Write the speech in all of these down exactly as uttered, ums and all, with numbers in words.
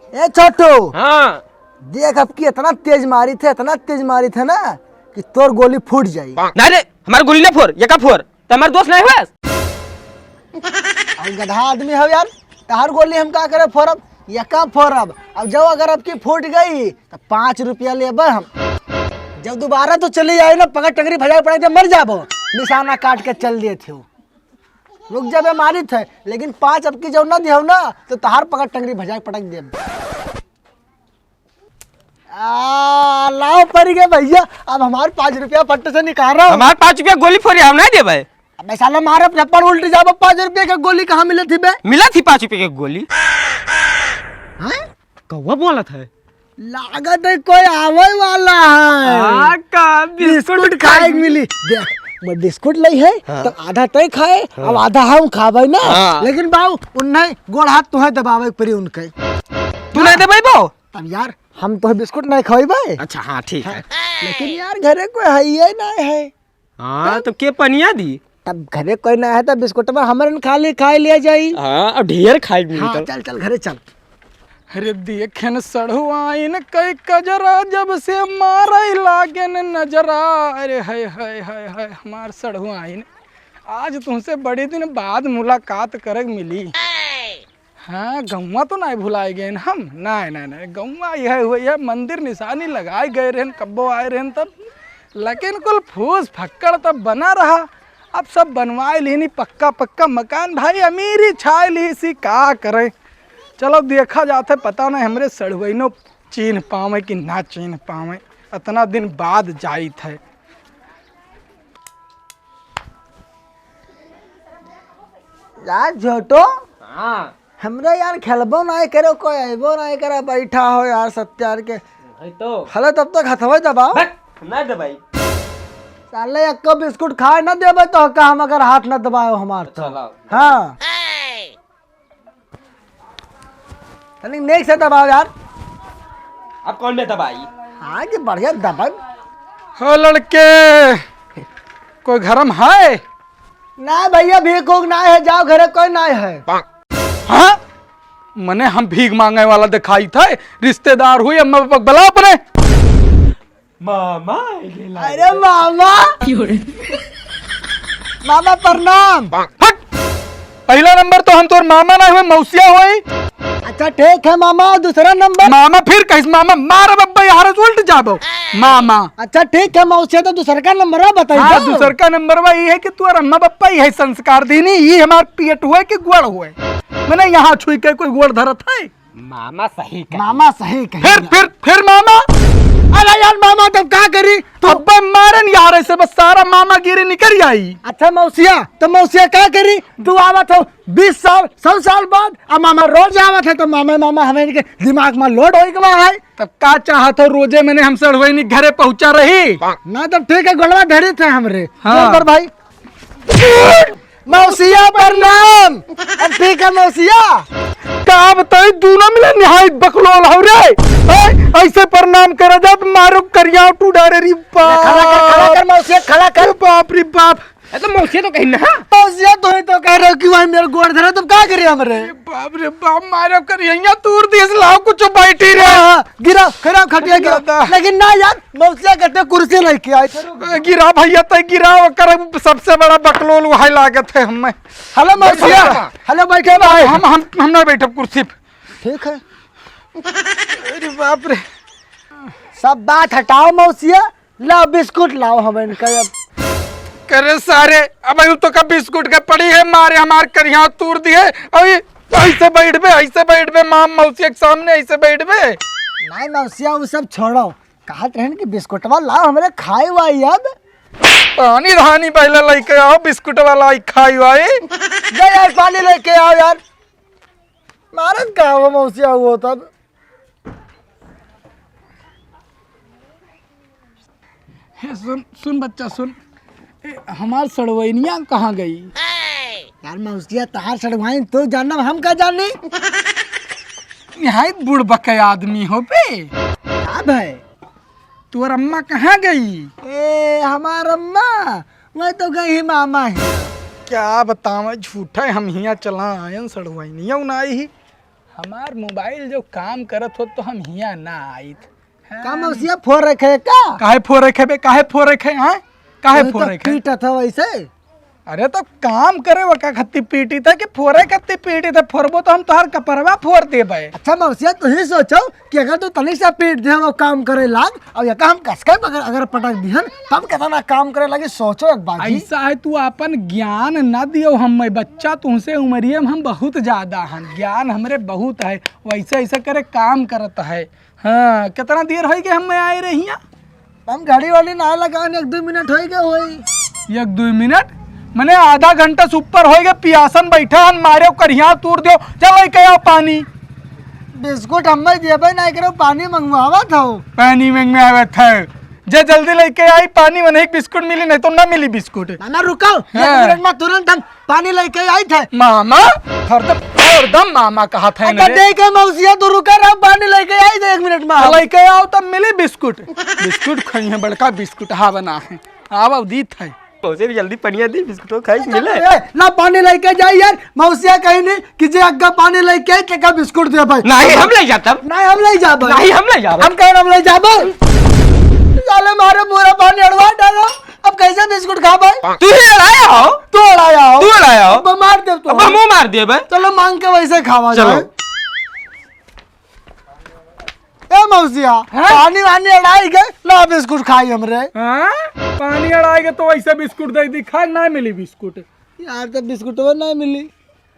ए छोटू, हाँ। देख, अब की इतना तेज मारी थे, इतना तेज मारी थे ना कि तोर गोली फूट जाई। नहीं रे, हमार गोली ना फोर, ये का फोर? तो हमार दोस्त नहीं हुआ? अब गधा आदमी हो यार, तहार गोली हम का करे फोरब? ये का फोरब? अब जब अगर अब की फूट गई तो पाँच रुपया लेबे हम। जब दोबारा तो चली आई ना, पकड़ टंगरी भजाए पड़े, जब मर जाबो, निशाना काट के चल दिए थे। रुक जाबे, मारित है, लेकिन पाँच अब की जब ना दियो ना, तो तहार पकड़ टंगरी भजाए पटक देब। आ, लाओ पड़ गए भैया, अब हमार पाँच रुपया फट्ट से निकाल रहा हूँ। हमार पाँच रुपया गोली फोरी, हम नहीं देबे। अबे साला, मारब रप्पड़ उल्ट जाबे, पाँच रुपया के गोली कहाँ मिले थी बे? मिला थी पाँच रुपया के गोली। हैं? कौवा बोलत है। लागत है कोई आवे वाला है। आ, का बिस्कुट बिस्कुट खाए खाए के मिली। देख, मैं बिस्कुट लई है, हाँ। तो आधा तय खाए, हाँ। अब आधा हम खाबे ना। हाँ। लेकिन बाऊ, उन्हें गोड़ हाथ तुहे दबावे के पड़ी उनके। तू नहीं देबे बाऊ? तब यार, हम तो बिस्कुट नहीं खवाई भाई। अच्छा, हाँ, ठीक है। लेकिन यार, घरे कोई है ही नहीं है। हाँ, तो के पनिया दी? तब घरे कोई ना है, तो बिस्कुट में हमरन खाली खाए लिया जाई। हाँ, अब ढेर खाए मिली हाँ, तो। चल, चल, घरे चल। अरे देखेन सढ़ुआइन कई कजरा, जब से मारे लागेन नजरा। अरे हाय, हाय, हाय, हाय, हमार सढ़ुआइन, आज तुमसे बड़े दिन बाद मुलाकात करे मिली। हाँ, गौवा तो नाहीं भुलाए गए हम, नाहीं, नाहीं, नाहीं, गौवा यह हुए, यह मंदिर निशानी लगाए गए रहन, कब्बो आए रहन तब, लेकिन कुल फूस फक्कड़ तब बना रहा। अब सब बनवाए लेनी पक्का पक्का मकान, भाई अमीरी छाए ली सी, का करें। चलो देखा जात है, पता नहीं हमरे सढ़ुआइनो चीन्ह पावे कि ना चीन्ह पावे, इतना दिन बाद जाइत है। यार छोटो, हाँ। हमरा यार खेलबो नाहीं करो, कोई अइबो नाहीं करा, बैठा हो यार सत्यार के। वही तो। हले तब तक हथवा दबाओ। बक, ना दबाई। साले एक्को बिस्कुट खाए ना देबे तो का, हम अगर हाथ ना दबाओ हमार तो। अच्छा, लाओ। हाँ। तनिक नेक से दबाओ यार। अब कौन बे दबाई? हाँ, ये बढ़िया दबाई। हो लड़के, कोई घरम है? ना भैया, भीख उख ना है, जाओ घरे, कोई ना है। हाँ? मने हम भीख मांगे वाला दिखाई थे, रिश्तेदार हुई, अम्मा पापा के बुलाओ अपने। मामा आइले लागे। अरे मामा। मामा प्रणाम। हट! पहला नंबर तो हम तोर मामा ना हुए, मौसिया हुई। अच्छा ठीक है मामा, दूसरा नंबर। मामा फिर कहिस मामा, मार बब्बा यार उल्ट जाबो। मामा। अच्छा ठीक है मौसिया, तो दूसर का नंबर बताइए। हाँ, दूसर का नंबर बा ये है कि तोर अम्मा बप्पा ये संस्कार दीनी, ये हमार पेट हुए कि गोड़ हुए। मने यहाँ छुई के कोई गोड़ धरत है? मामा सही कही। मामा सही कही। फिर, फिर, फिर मामा? अरे यार मामा तब का करी? तू अब्बे मारन यार ऐसे बस सारा मामा गिरी निकल आई। अच्छा मौसिया, तो मौसिया का करी? तू आवत हो बीस साल, सौ साल बाद, अब मामा रोज आवत है तो मामा, मामा हमें इनके दिमाग में लोड होई गवा है। तब का चाहत हो रोजे मने हम सड़वैनी घरे पहुंचा रही? ना तब ठीक है, गोलवा धरी थे हमरे। हाँ। बोल कर भाई। मौसिया प्रणाम। अब ठीक है मौसिया। का बताई, दूनो मिले निहायत बकलोल हौ रे। हैं? ऐसे प्रणाम करा जात, मारो करिया टू डारे री बाप। खड़ा कर, खड़ा कर मौसिया, खड़ा कर। बाप रे बाप। ए तो मौसिया तो कही ना। मौसिया तो ही तो कह रहे हो कि वही मेरे गोड़ धरा, तुम का करिए हमरे? बाप रे बाप, मारो करिया तूर दिस, लाओ कुछ बैठी रे। हाँ, हाँ, गिरा, खड़ा खटिया गिरा। दादा। लेकिन ना यार, मौसिया कहते कुर्सी लेके आए। गिरा भैया, तय गिरा, ओकर सबसे बड़ा बकलोल वही लागत है हमें। हेलो मौसिया। हेलो, बैठे भाई। हम, हम, हम ना बैठब कुर्सी पे। ठीक है। अरे बाप रे। सब बात हटाओ मौसिया, लाओ बिस्कुट लाओ हम इनका अब। करे सारे, अब यूं तो का बिस्कुट का पड़ी है, मारे हमार करिया तूर दिए। अभी ऐसे बैठबे, ऐसे बैठबे, माम मौसिया के सामने ऐसे बैठबे। नहीं मौसिया, वो सब छोड़ो। कहत रहन कि बिस्कुटवा लाओ हमरे खाए वाई अब। पानी धानी पहले लेके आओ, बिस्कुटवा लाई खाई वाई। जा यार, पानी लेके आओ यार। मारत का हो मौसिया वो तब। हे सुन, सुन बच्चा सुन, ए, हमार सड़वैनिया कहाँ गई? यार मौसिया, तहार सड़वाइन तो जानब, हम का जानी? निहायत बुड़बक आदमी हो बे। का भाई? तोर अम्मा कहाँ गई? ए, हमार अम्मा, वह तो गई ही मामा ही। क्या बतावे, झूठा हम हियाँ चला आयन, सड़वैनिया ना आई ही। हमार मोबाइल जो काम करत होत तो हम हियाँ ना आइत। का हाँ। मौसिया फोर रखे है का? काहे फोर रखे बे? काहे फोर रखे, हाँ? काहे तू तो फोर रखे? पीटत हो वैसे। अरे तो काम करे वो का खत्ती पीटी था कि फोरे खत्ती पीटी था? फोरबो तो हम तोहार कपरवा फोर देबे। अच्छा मौसिया, तू ही सोचो कि अगर तू तनिक सा पीट दे वो काम करे लाग, और यका हम कसके अगर, अगर पटक दिहन, तब कितना काम करे लागी, सोचो एक बार जी। ऐसा है, तू अपन ज्ञान ना दियो हमें, बच्चा, तुमसे उमरिए में हम बहुत ज्यादा हन, ज्ञान हमरे बहुत है, वैसे ऐसे करे काम करत है। हाँ, कितना देर होई गए हमें आए रहिया? हम घड़ी वाली ना लगान, एक दो मिनट होई गए होई। एक दो मिनट? मने आधा घंटा से ऊपर होई गए, पियासन बैठा हन, मारे करिया तूर दियो, चल लेके आओ पानी। बिस्कुट हमें देबे ना करो, पानी मंगवावत हो। पानी मंगवावत है, जे जल्दी लेके आई पानी, वही बिस्कुट मिली, नहीं तो ना मिली बिस्कुट। ना, ना, रुको, हाँ। एक मिनट में तुरंत हम पानी लेके आई थे। मामा, हरदम, हरदम मामा कहा था अच्छा, मेरे। देख के मौसिया, तू रुका रहो, पानी लेके आई थे एक मिनट में। तो लेके आओ, तब मिली बिस्कुट। बिस्कुट खाई है, बड़का बिस्कुट, हाँ बना है। आओ, आओ, दी थे। मौसी भी जल्दी पनिया दी, बिस्कुट खाई अच्छा, मिले। ए, ला पानी लेके जाई यार, मौसिया कहीं नहीं कि जे अग्गा पानी लेके आई, तेका बिस्कुट दे भाई। नहीं, हम ले जातब। नहीं, हम ले जाबे। नहीं, हम ले जाबे। हम कहें हम ले जाबे। साले मारे पूरा पानी अड़वा डालो। अब कैसे बिस्कुट खा भाई? तू ही अड़ाया हो। तू अड़ाया हो। तू अड़ाया हो। अब मार दे तू। अब हमहू मार देबे। चलो मांग के वैसे खावा चलो। जाए। ए मौसिया, हाँ? पानी वानी अड़ाई के, ला बिस्कुट खाई हमरे। हाँ? पानी अड़ाई के तो वैसे बिस्कुट दे दी, खा ना मिली बिस्कुट। यार, तो बिस्कुटवा ना मिली।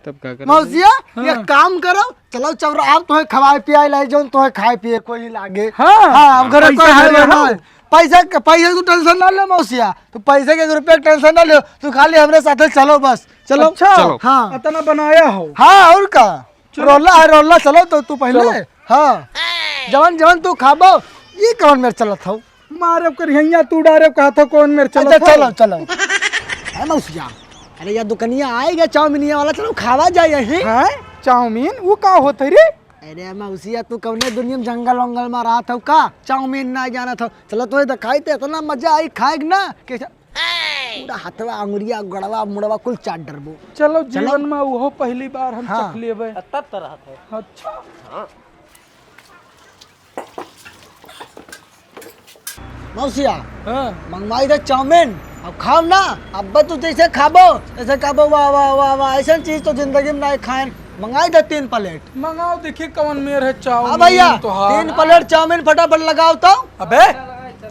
तब का करो? मौसिया, हाँ। एक काम करो, चलो चौरा, आप तोहे खवाए पियाए लाई, जौन तोहे खाए पिए कोई लागे। हाँ। हाँ, अब घरे पैसा कोई है हरे ना। हाँ। पैसा के, पैसा की tension ना ले मौसिया, तू पैसे के, एक रुपया की tension ना ले, तू खाली हमरे साथे चलो बस, चलो। अच्छा। चलो। हाँ। इतना बनाया हो। हाँ, और का? चलो। रोला है, रोला, चलो तो तू पहले। चलो। हाँ। जवन, जवन तू खाबो, ये कौन मेर चलत हो? मारे ओकर हियाँ तू डारे कहा था, कौन मेर चलत अच्छा, हो? चलो, चलो। है मौसिया, अरे यार, दुकनिया आए गया चाउमीनिया वाला, चलो खावा जाए यहीं। हैं? चाउमीन? वो का होत है रे? अरे मौसिया, तू कौने दुनिया में जंगल वंगल में रहत हो का? चाउमीन ना जानत हो? चलो, तोहे दिखाई तो इतना मजा आई खाए के ना कि पूरा हथवा, अंगुरिया, गड़वा, मुड़वा कुल चाट डरबो। चलो, चलो। जीवन में वो पहली बार हम हाँ। चख लेबे। तब तो रहत है। अच्छा। हाँ। मौसिया, हाँ। मंगवाई दे चाउमीन, अब खाओ ना, अब तू जैसे खाबो, जैसे खाबो, वाह, वाह, वाह, वाह, ऐसन चीज तो जिंदगी में नहीं खाएन। मंगाई दे तीन प्लेट। मंगाओ, देखिए कौन मेर है चाउमीन हाँ भैया, तोहार। तीन प्लेट चाउमीन फटाफट लगाओ तो। अबे,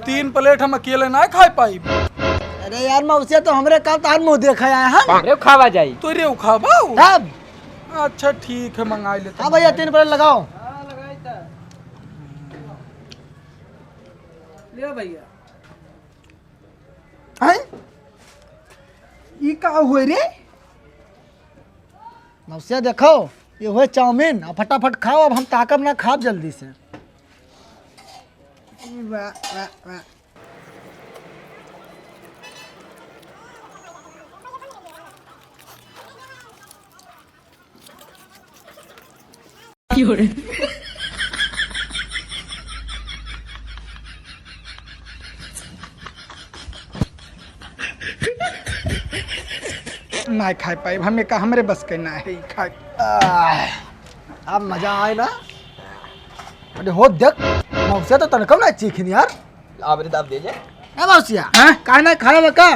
तीन प्लेट हम अकेले ना खा पाई। अरे यार, मौसिया तो हमरे का तार मुंह देखा आया है। अरे खावा जाई। तो रे खाबा? तब? अच्छा ठीक है, मंगाई लेते हाँ भैया, हैं। तीन प्लेट लगाओ। ले भैया। हैं? ई का हुए रे? मौसिया देखो, ये हुए चाउमीन, अब फटाफट खाओ, अब हम ताकब ना, खाब जल्दी से। वाह, वाह, वाह। ना खाए पाइब, हमें का, हमरे बस के ना है खाए। आह, अब मजा आए ना। अरे हो देख, मौसिया तो तनकम ना चीखिन यार। आबरी दाब दे जे। ए मौसिया, हाँ? काहे ना खाए बा का?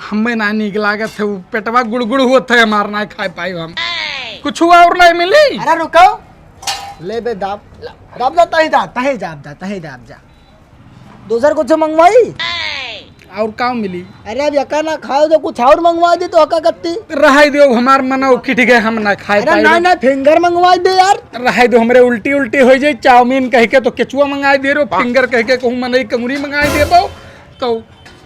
हमें ना नीक लागत है, उ पेटवा गुड़गुड़ होत है हमार, ना खाए पाई हम। कुछ और नहीं मिली? अरे रुको, ले बे दाब, दाब जा, तही जा, तही जा, जा, तही जा, जा। दूसर कुछ मंगवाई? और का मिली? अरे अब यका ना खाओ तो कुछ और मंगवा दी तो हका कत्ती। रहाई दो, हमार मना उकिठ गए, हम ना खाए अरे पाई। ना, ना, फिंगर मंगवा दे यार। रहाई दो, हमरे उल्टी उल्टी हो जाए, चाउमीन कह के तो केचुआ मंगा दे रो, फिंगर कह के कहूँ मनई कंगुरी मंगा देबो तो।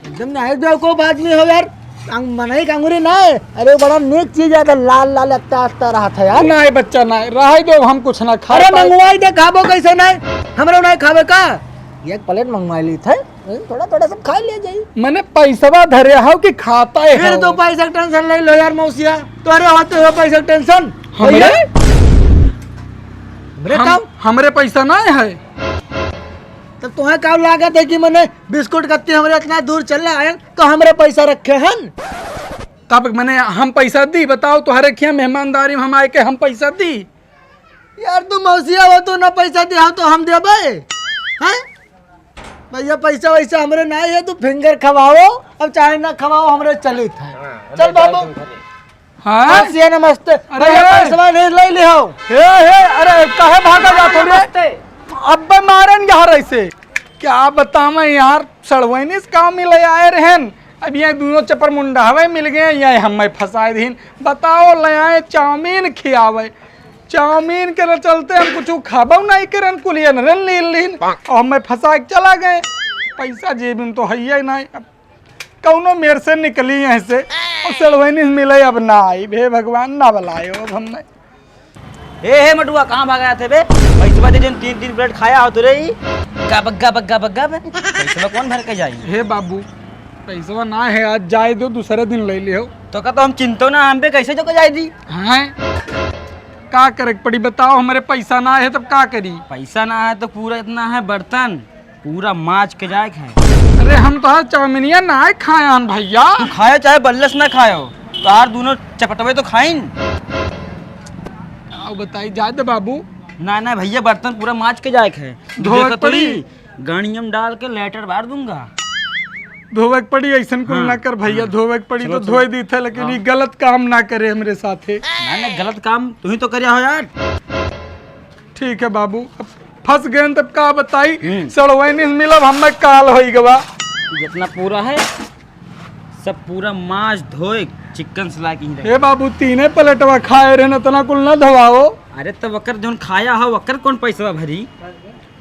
एकदम नहीं बेवकूफ आदमी हो यार, अंग-, मनई कंगुरी ना है। अरे बड़ा नीक चीज है, तो लाल लाल अत्ता अत्ता रहत है यार। नहीं बच्चा नहीं, रहाई दो, हम कुछ ना खाए अरे पाए। मंगवाई दे, खाबो कैसे नहीं, हमरो नहीं खाबे का? एक प्लेट मंगवा ली थे। ए, थोड़ा थोड़ा सब खा ले जाई। मने पैसवा धरे हव कि खाता है फिर हव? तो पैसा के टेंशन ले लो यार मौसिया, तोरे होते हो पैसा के टेंशन। हमरे? भैया? हमरे हम, काम? हमरे पैसा ना है। तब तुम्हें का लागत है कि मने बिस्कुट कत्ती हमरे इतना दूर चल आयन तो हमरे पैसा रखे हन? कब मने हम पैसा दी बताओ, तोहरे खिया मेहमानदारी में हम आए के हम पैसा दी? यार, तू मौसिया हो, तू ना पैसा दिया हो तो हम देबे? हैं? भैया, पैसा वैसा हमरे ना है, तू फिंगर खवाओ, अब चाहे ना खवाओ, हमरे चलित है। हाँ, चल बाबू। हाँ? हाँ, सिया नमस्ते। अरे, भैया, पैसवा नहीं ले लिहो। हे, हे, अरे, काहे भागा जात हो रे? नमस्ते। अब्बे मारन यहाँ रहिसे। क्या बतावें यार, सड़वैनी से काम मिले आए रहन। अब ये दोनों चपर मुंडा हवे मिल गए, ये हमें फंसाए दीन। बताओ, ले आए चाउमीन खियावे। चाउमीन के चलते हम कुछ खाबो नहीं करन, कुलियन रन लीन लीन। और हमें फंसा के चला गए। पैसा जेब में तो है ही नहीं। अब कौनो मेर से निकली यहाँ से, और सड़वैनी से मिले अब ना आई। हे भगवान, ना बुलायो अब हमें। हे, हे मटुआ, कहाँ भागा थे बे? पैसवा दे, जौन तीन, तीन प्लेट खाया हो तो रे ई। गब, गब, गब, गब। पैसवा कौन भर के जाई? हे बाबू, पैसवा ना है, आज जाए दो, दूसरे दिन ले लिहो। तो का तो हम चिंतो ना, हम पे कैसे जो के जाए दी? हाँ? का करे के पड़ी बताओ, हमरे पैसा ना है तब का करी? पैसा ना है तो पूरा इतना है बर्तन, पूरा माज के जाए के है। अरे हम तो आज चाउमीनिया ना खाया हन भैया। तू खायो चाहे बल्लस ना खायो, तार दोनों चपटवे तो खाइन। आओ बताई, जाए दे बाबू। ना, ना भैया, बर्तन पूरा माज के जाए के है। धोए देखो के पड़ी। थोड़ी, गाड़िया में डाल के लेटर बार दूंगा। धोवे के पड़ी, ऐसन कुल हाँ, ना कर भैया, हाँ। धोवे के पड़ी चलो, तो चलो। धोए दी थे, लेकिन हाँ। ये गलत काम ना करे हमरे साथे। ना, ना, गलत काम तू ही तो करिया हो यार। ठीक है बाबू, अब फंस गए तब का बताई, हम्म। सड़वैनी से मिलब हमें काल होई गवा। जितना पूरा है, सब पूरा माज धोए, चिकन से लाके ही रहे। हे बाबू, तीने प्लेटवा खाए रहे न, इतना कुल न धोवाओ। अरे, तब ओकर जौन खाया हो, ओकर कौन पैसवा भरी?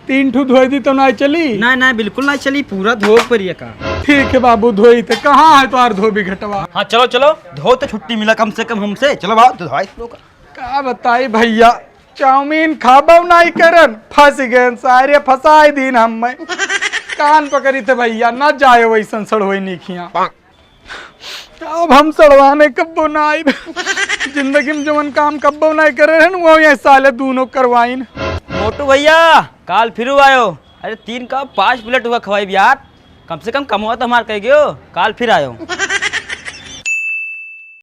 तीन ठू धोए दी तो ना चली? ना, ना, बिल्कुल ना चली, पूरा धोए पड़ी का। ठीक है बाबू, धोई थे। कहाँ है तोहार धोबी घटवा? हाँ, चलो, चलो, धो तो छुट्टी मिला कम से कम हमसे। चलो बाबू, धोए लोग। का बताई भैया, चाउमीन खाबो नाई करन, फंस गए सारे, फंसाए दीन हमें। कान पकड़ी थे भैया, ना जाए वैसन सड़वैनी खिया। अब हम सड़वाने कब्बो ना आइब। जिंदगी में जवन काम कब्बो ना करे रहन, वो ये साले दोनों करवाइन। मोटू भैया, काल फिर आयो। अरे तीन का पाँच प्लेट हुआ खवाई यार, कम से कम कमवा तो हमार कह गयो, काल फिर आयो।